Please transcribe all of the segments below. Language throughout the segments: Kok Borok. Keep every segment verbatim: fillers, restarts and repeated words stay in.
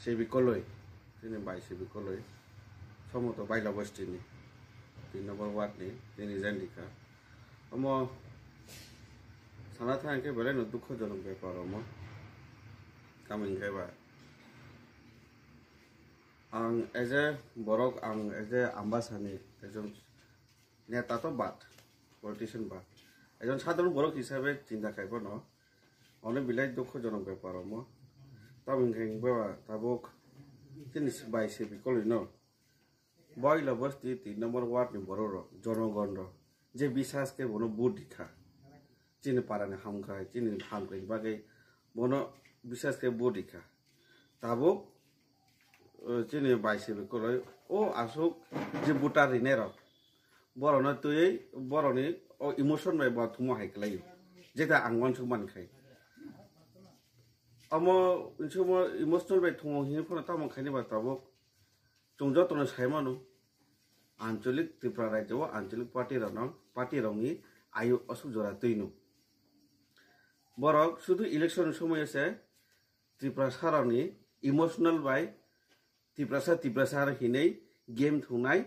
Sebi Koloi, chini bai Sebi Koloi, Somoto Baila Bosti ni, tin number ward ni, tini jandika. Omo sana thang khe belai no dukho jonok bepar omo. Tamo hinkhe ba ang as a borok, ang as a Ambasa ni ekjon neta to bad, politician bad, ekjon sadharon borok hisabe chinta khai phano, ono belai dukho jonok bepar omo. Tamo hinkhe ba tabuk chini bai Sebi Koloi no, Baila Bosti tin number ward ni borok rok, jonogon rok, je bisas khe bono vote rikha, chini para ni hamkrai, chini hamkrai ni bagwi bono bisas khe vote rikha. Tabuk, eh, chini bai Sebi Koloi, o aswk je voter rinai rok, borokno twiwi borokni o emotion bai bo thwngmo hai kwlaio, jeta ang uansuk man khai. Omo uansukmo emotional bai thwngmo hinwi phano tamo khaini ba tabuk chwng jotono sai mano, Anchalik Tripura rajyo o Anchalik party rokno, party rokni ayu aswk jora twino. Borok sudu election ni somoyo se Tiprasa rokni emotional bai Tiprasa, Tiprasa hinwi game thungnai,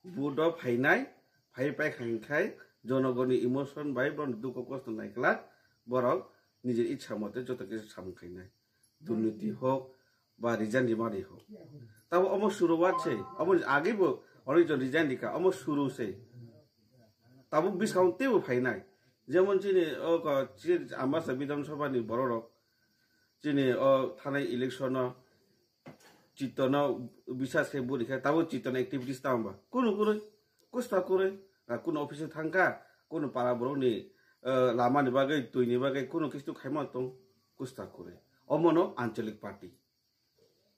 vote o phainai, phai paikha hinkhai jonogoni emotion bai bono dukho kosto naiklak, borok nijini ichha mote joto kisa samung khainai. Durniti hok ba resign rimani hok. Tabo omo suruwat se, omo agi bo onek jon resign rikha, omo suru se. Tabuk bwskango teibo phainai. Jemon chini o ko-, chi-, Ambasa Bidhan Sabha ni borok rok chini o thanai election o chitto no bisas khe buri khe tabo chitto no activities tamo ba. Kunu kurui, kusta kurui, na kunu office thangkha, kunu para borok ni, eh, lama ni bagwi, twi ni bagwi, kunu kistu khaima tong, kusta kurui. Omo no Anchalik party.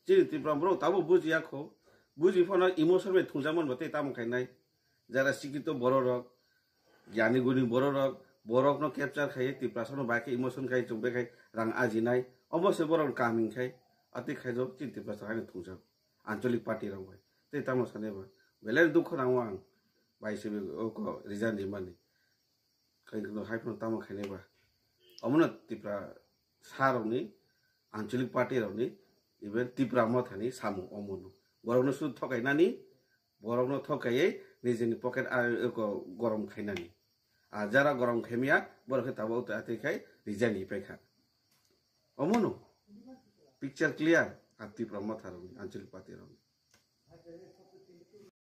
Chini Tripura borok tabuk bujiya kho, buji phano emotion bai thungjakmani bo tei tamo khainai. Jara sikito borok rok, gyani guni borok rok, borok no capture khaiye Tiprasa no bai khe emotion khai chwng bai khai rang ajinai. Omo se borok kaham hinkhai, atwi khaijak chini Tiprasa haino thungjak. Anchalik party rok bai. Tei tamo sanai ba. Belai dukho nango ang. Bai se o ko resign rimani. Kainkno hai phano tamo khainai ba. Omono Tiprasa rokni, Anchalik party rokni, even Tipra Mothani samung omono. Borokno sudu thokainani, borokno thokaiwi nijini pocket a, eko gorom khainani. A jara gorom khaimya, borok khe tabuk atwi khai resign hipai kha. Omono picture clear, a Tipra Motha rokni, Anchalik party rokni.